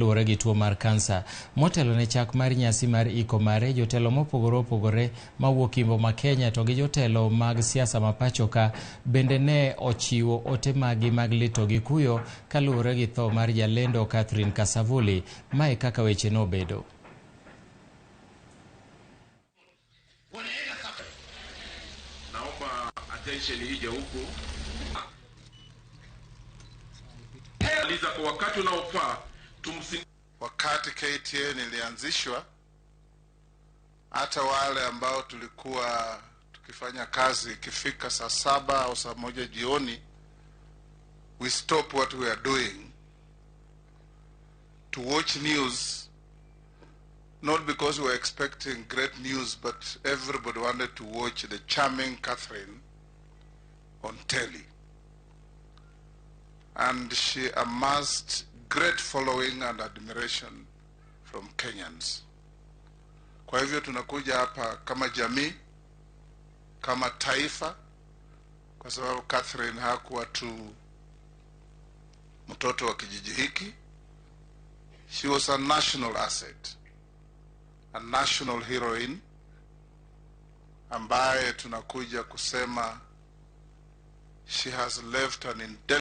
Luwore gi tuo mar kansa. Motelo ne chak mar nyasi mar iko mare, jotelo mopogore opogore mawuok Imbo ma Kenya to gi jotelo mag siasa ma pachoka bende ne ochiwo ote maggi mag lito gi kuyo kaluwore gi tho mar jalendo Catherine Kasavuli. Mae kaka weche nobedo. Naomba attention ije huku. Kwa wakati unaofaa tumsi. Wakati KTN ilianzishwa, hata wale ambao tulikuwa tukifanya kazi ikifika saa 7 au saa 1 jioni, we stop what we are doing to watch news, not because we were expecting great news, but everybody wanted to watch the charming Catherine on telly. And she amassed great following and admiration from Kenyans. Kwa hivyo tunakuja hapa kama jamii, kama taifa, kwa sababu Catherine hakuwa tu mtoto wa kijiji hiki. She was a national asset, a national heroine, ambaye tunakuja kusema she has left an indelible